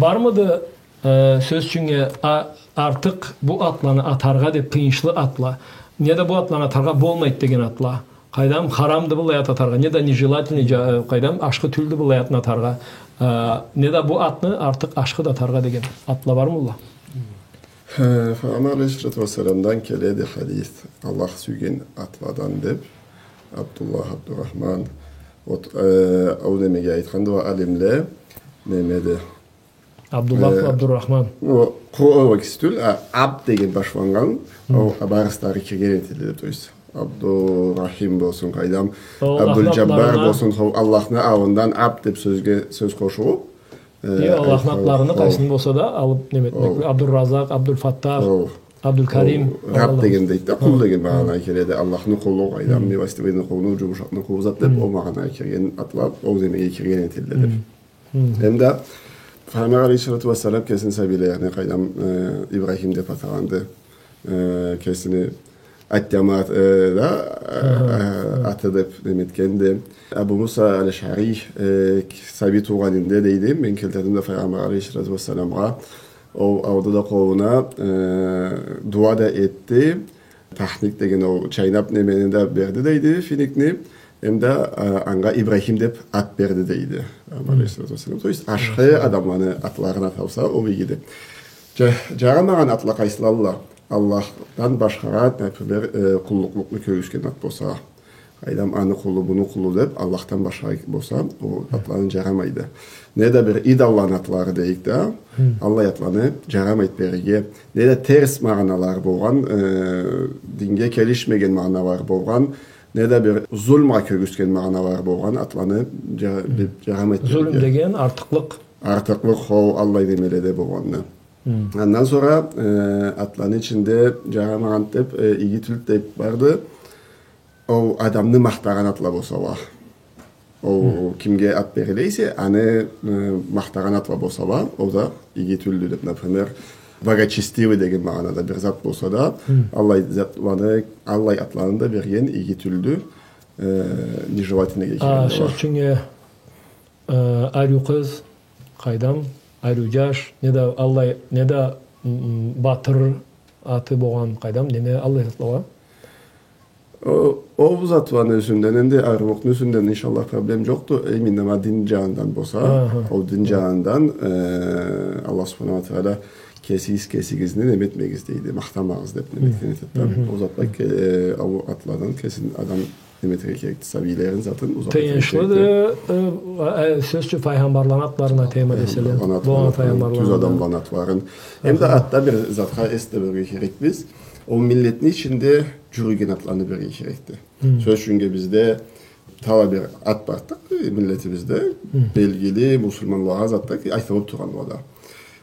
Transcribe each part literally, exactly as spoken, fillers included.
Бармыды, э, сёз ючюн, э, а-, артыкъ бу атланы атаргъа деп тыйыншлы атла, неда бу атланы атаргъа болмайды деген атла? Къайдам, харамды быллай ат атаргъа, неда нежелательный, жа-, э, къайдам, ашхы тюлдю быллай атны атаргъа, э, неда бу атны артыкъ ашхыды атаргъа деген атла бармыдыла? Хы, Файгъамбар алейхиссалату уассаламдан келеди хадис, Аллах сюйген атладан деп, Абдуллах, Абдурахман, вот, э, ол немеге айтханды уа алимле, немеди? Абдуллах, э, Абдурахман. О, къу-, о, кеси тюл, а, Абд деген башланнган, ол барысы да кирген этилди, то есть, Абдурахим болсун, къайдам, ол Абдулджаббар болсун, ол Аллахны аллындан Абд деп сёзге, сёз къошулуп, э, Аллахны атларыны къайсын болса да алып неме этмек. Абдурразакъ, Абдулфаттах, Абдулкарим. Раб деген дейди да, къул деген магъанагъа келеди. Аллахны къулу, къайдам, милостивыйны къулу, джумушакъны къулу зат деп, ол магъанагъа кирген атла, ол немеге кирген этилди деп. Хы. Эм да Файгъамбар алейхиссалату уассалам кесини сабийлерине, къайдам, э, Ибрахим деп атагъанды, э, кесини Аттямат, э, да, э, аты деп неме этгенди. Абу Муса аль-Ашъари, э, сабий туугъанында дейди, мен келтирдим да Файгъамбар алейхиссалату уассаламгъа, ол алды да къолуна, э, дуа да этди, Тахник деген ол чайнап немени да берди дейди, финикни. Эм да, а, анга Ибрахим деп ат берди дейди. Алейхиссалату уассалам. То есть, ашхы адамланы атларын аталса, ол игиди. Джа-, джарамагъан атла къайсылалла? Аллахдан башхагъа, например, э, къуллукълукъну кёргюзген ат болса, къайдам, аны къулу, муну къулу деп, Аллахдан башха болса, ол атланы джарамайды. Неда бир идолланы атлары дейик да, аллай атланы джарамайды берирге. Неда терс магъаналары болгъан, э, динге келишмеген магъаналары болгъан, неда бир зулмгъа кёргюзген магъаналары болгъан атланы джа-, бир джарамайды берирге. Зулм деген артыкълыкъ. Артыкълыкъ, хо, аллай немеледе болгъанны. Андан сора, э, атланы ичинде джарамагъан деп, э, иги тюлдю деп барды. Ол адамны махтагъан атла болсала. Ол кимге ат бериле эсе, аны, э, махтагъан атла болсала, ол да иги тюлдю деп, например, благочестивый деген магъанада бир зат болса да, аллай затланы, аллай атланы да берген иги тюлдю, э, нежелательныйге кирген бола. Сёз ючюн, э, ариу къыз, къайдам, ариу джаш, неда аллай, неда, м, м, батыр аты болгъан, къайдам, неме, аллай затла уа. О, ол затланы юсюнден, энди ариулукъну юсюнден, иншаллах, проблем джокъду. Именно ма дин джанындан болса, ол дин джанындан, э, Аллах субханаху уа тагъала кесигиз кесигизни неме этмегиз дейди, махтамагъыз деп неме этген этеди да. Ол затла ке-, э, ол атладан кесин адам неме этерге керекди, сабийлерин затын узакъ этерге керекди. Тыйыншлыды, э, э, сёз ючюн, файгъамбарланы атларына тема деселе. Болгъан файгъамбарланы, тюз адамланы атларын. Эм да атда бир затха эс да берирге керекбиз. Ол миллетни ичинде джюрюген атланы берирге керекди. Сёз ючюн, бизде талай бир ат барды, э, миллетибизде, белгили муслиманлагъа затда ки, айтылып тургъан уа да.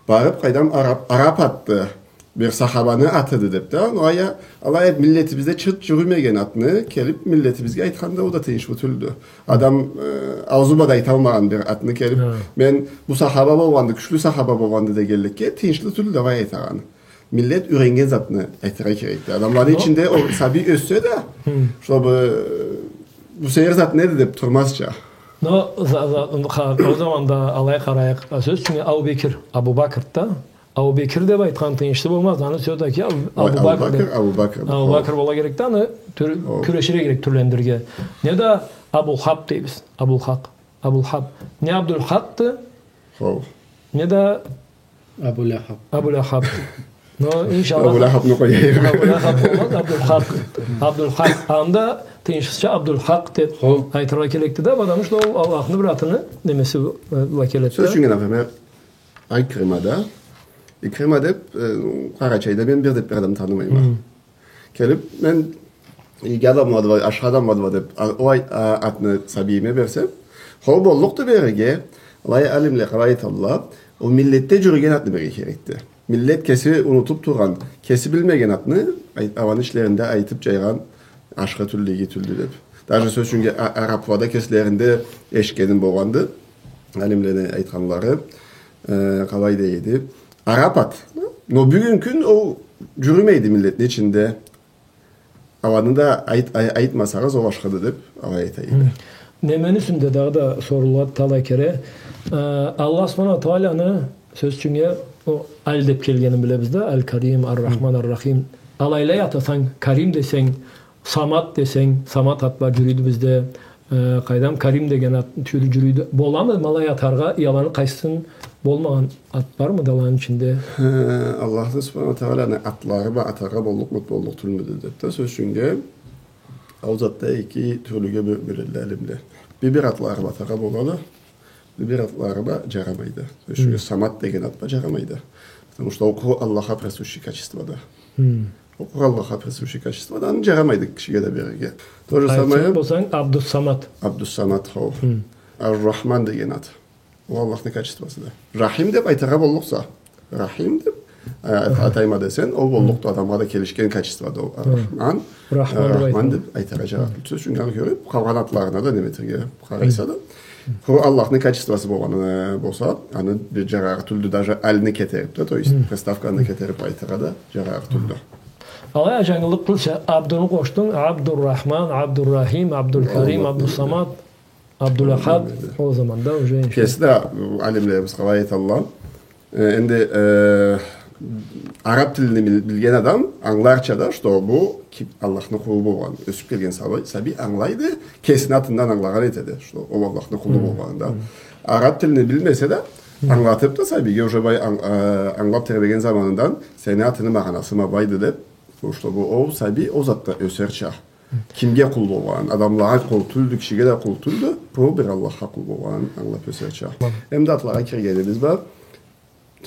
Барып, къайдам, араб, араб атды, бир сахабаны атыды деп да, алай а, алай а миллетибизде чырт джюрюмеген атны келип миллетибизге айтханда, ол да тыйыншлы тюлдю. Адам, э, аузу бла да айталмагъан бир атны келип, мен бу сахаба болгъанды, кючлю сахаба болгъанды дегенликге, тыйыншлы тюлдю алай айтагъан. Миллет юреннген затны айтыргъа керекди. Адамланы ичинде ол сабий ёссе да, чтобы, э, бу сейир зат неди деп турмазча. Но, за-, за-, ха, ол заманда алай къарайыкъ. А, сёз ючюн, Абу Бекир, Абу Бакр да. Абу Бекир деп айтхан тыйыншлы болмаз. Аны всё-таки Абу, Абу Бакр деп. Абу Бакр, Абу Бакр бола керекди. Аны тюр-, кюреширге керек тюрлендирирге. Неда Абулхаб дейбиз. Абулхакъ. Абулхаб. Не Абдулхакъды, неда Абу Лахаб. Абу Лахаб. Но, иншаллах. Абу Лахабны къояйыкъ. Абу Лахаб болмаз, Абдулхакъ. Абдулхакъ. Анда тыйыншлыча Абдулхакъ деп айтыргъа керекди да, потому что ол Аллахны бир атыны немеси, э, бла келеди да. Сёз ючюн, например, Икрима да. Икрима деп, э, Къарачайда мен бир деп бир адам танымайма. Келип, мен иги адамладыла, ашхы адамладыла деп, а, ол ай-, а, атны сабийиме берсем, хо, боллукъду берирге, алай алимле къалай айталла, ол миллетде джюрюген атны берирге керекди. Миллет кеси унутуп тургъан, кеси билмеген атны, ай-, аланы ичлеринде айтып джайгъан ашхы тюлдю, иги тюлдю деп. Даже сёз ючюн а-, араблада кеслеринде эшитгеним болгъанды, алимлени айтханлары, э, къалай дейди. Араб ат. Но бюгюн кюн ол джюрюмейди миллетни ичинде. Аланы да айт-, ай-, айтмасагъыз, ол ашхыды деп, алай айтайым. Хы. Немени юсюнде дагъыда сорулады талай кере. Э, Аллах Субханаху Тааланы, сёз ючюн, э, ол Аль деп келгенин билебиз да, Аль-Карим, Ар-Рахман, Ар-Рахим. Алайлай атасанг, Карим десенг, Самат десенг, Самат ат бла джюрюйдю бизде. Э, къайдам, Карим деген ат тюйюлю джюрюйдю. Боламы ма алай атаргъа, я аланы къайсысын болмагъан ат бармыды аланы ичинде? Э, Аллахны Субханаху Тааланы атлары бла атаргъа боллукъмуду, боллукъ тюлмюдю деп да, сёз ючюн, ол затда эки тюрлюге бё-, бёледиле алимле. Бир-бир атлары бла атаргъа болады, бир-бир атлары бла джарамайды. Сёз ючюн, Самат деген ат бла джарамайды. Потому что ол къуру Аллахха присущий качестводу. Ол къуру Аллахха присущий качестводу, аны джарамайды кишиге да берирге. То же самое. Айтхан болсанг, Абдус-Самат. Абдус-Самат, хо. Ар-Рахман деген ат. Ол Аллахны качествосуду. Рахим деп айтыргъа боллукъса. Рахим деп, э, атайма десенг, ол боллукъду, адамгъа да келишген качестводу ол. Ар-Рахман. Рахман деп айтыргъа джарарыкъ. Сёз ючюн, аны кёрюп, къалгъан атларына да неме этерге къарайса да. Бу Аллахны качествосу болгъаны болса, аны бир джарарыкъ тюлдю, даже альны кетерип да, то есть приставканы кетерип айтыргъа да джарарыкъ тюлдю. Алай а джангылыкъ тюлсе, Абдуну къошдунг, Абдуррахман, Абдуррахим, Абдулкарим, Абдусамад, Абдулахад, ол заманда уже иншаллах. Кеси да, э, алимлерибиз къалай айталла. Э, энди, э, араб тилни бил-, билген адам ангыларча да, что бу ки-, Аллахны къулу болгъан. Ёсюп келген сабий, сабий ангылайды, кесини атындан ангылагъан этеди, что ол Аллахны къулу болгъанын да. Араб тилни билмесе да, ангылатып да сабийге уже бай анг-, э, ангылап тебреген заманындан сени атыны магъанасы ма байды деп, чтобы ол сабий ол затда ёсерча. Кимге къул болгъанын, адамлагъа къул тюлдю, кишиге да къул тюлдю, бу бир Аллахха къул болгъанын ангылап ёсерча. Эм да атлагъа киргенибиз бар.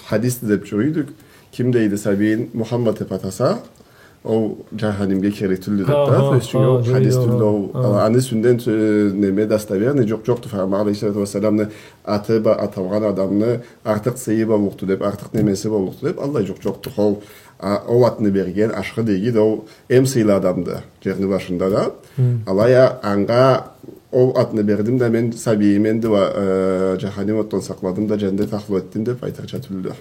Хадисди деп джюрюйдюк. Ким дейди, сабийин Мухаммад деп атаса, ол джаханимге кирлик тюлдю деп да. Сёз ючюн, ол хадис тюлдю, ол, аны юсюнден, э, неме, достоверный джукъ джокъду. Файгъамбар алейхиссалату уассаламны аты бла аталгъан адамны артыкъ сыйы боллукъду деп, артыкъ немеси боллукъду деп, аллай джукъ джокъду. Ол, а, ол атны берген, ашхы да игиди, ол эм сыйлы адамды джерни башында да. Алай а, анга ол атны бердим да, мен сабийими да, э, джаханим отдан сакъладым да, джандет ахлу этдим деп айтырча тюлдю.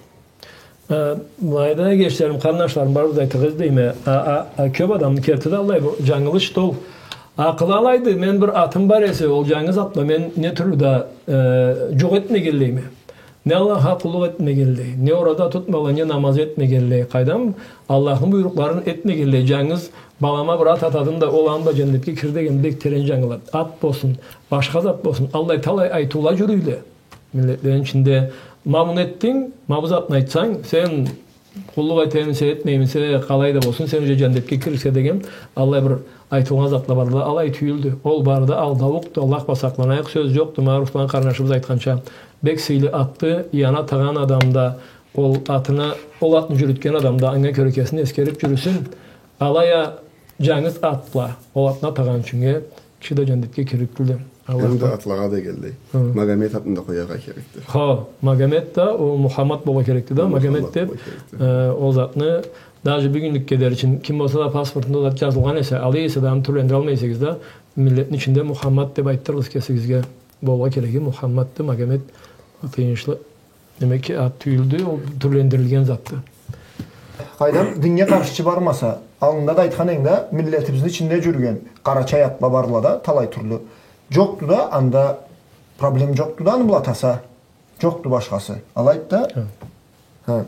Э, былайда, эгечлерим, къарнашларым, барыбыз да айтыргъа излейме. А, а, а, кёп адамны керти да аллай, бу джангылыш да ол. Акъылы алайды, мен бир атым бар эсе, ол джангыз атла мен не тюрлю да, э, джукъ этмегенлейме. Не Аллахха къуллукъ этмегенлей, не ораза тутмагъанлай, не намаз этмегенлей, къайдам, Аллахны буйрукъларын этмегенлей, джангыз балама бир ат атадым да, ол аны бла джандетге кирди деген бек терен джангылады. Ат болсун, башха зат болсун, аллай талай айтыула джюрюйле миллетлени ичинде. Ма муну этдинг, ма бу затны айтсанг, сен къуллукъ этемисе, этмеймисе, къалай да болсун, сен уже джандетге кирликсе деген аллай бир айтылгъан затла барла, алай тюйюлдю. Ол бары да алдаукъду, Аллах бла сакъланайыкъ, сёз джокъду. Ма Руслан къарнашыбыз айтханча, бек сыйлы атды, аны атагъан адам да, ол атына, ол атны джюрютген адам да анга кёре кесин эсгерип джюрюсюн. Алай а джангыз ат бла ол атны атагъан ючюннге киши да джандетге кирлик тюлдю. Аллах... Энди атлагъа да келдик. Магомет атны да къояргъа керекди. Хо, Магомет да, ол Мухаммад болургъа керекди да, Магомет деп, э, ол затны, даже бюгюнлюкге дери ючюн, ким болса да паспортунда ол зат джазылгъан эсе, алай эсе да, аны тюрлендиралмай эсегиз да, миллетни ичинде Мухаммад деп айтдырыгъыз кесигизге. Болургъа кереги Мухаммадды, Магомет тыйыншлы. Демек, ат тюйюлдю, ол тюрлендирилген затды. Къайдам, диннге къаршчы бармаса, аллында да айтхан эдинг да, миллетибизни ичинде джюрюген къарачай атла барла да, талай тюрлю. Джокъду да, анда проблем джокъду да, аны бла атаса. Джокъду башхасы. Алайды да. Хы. Хы.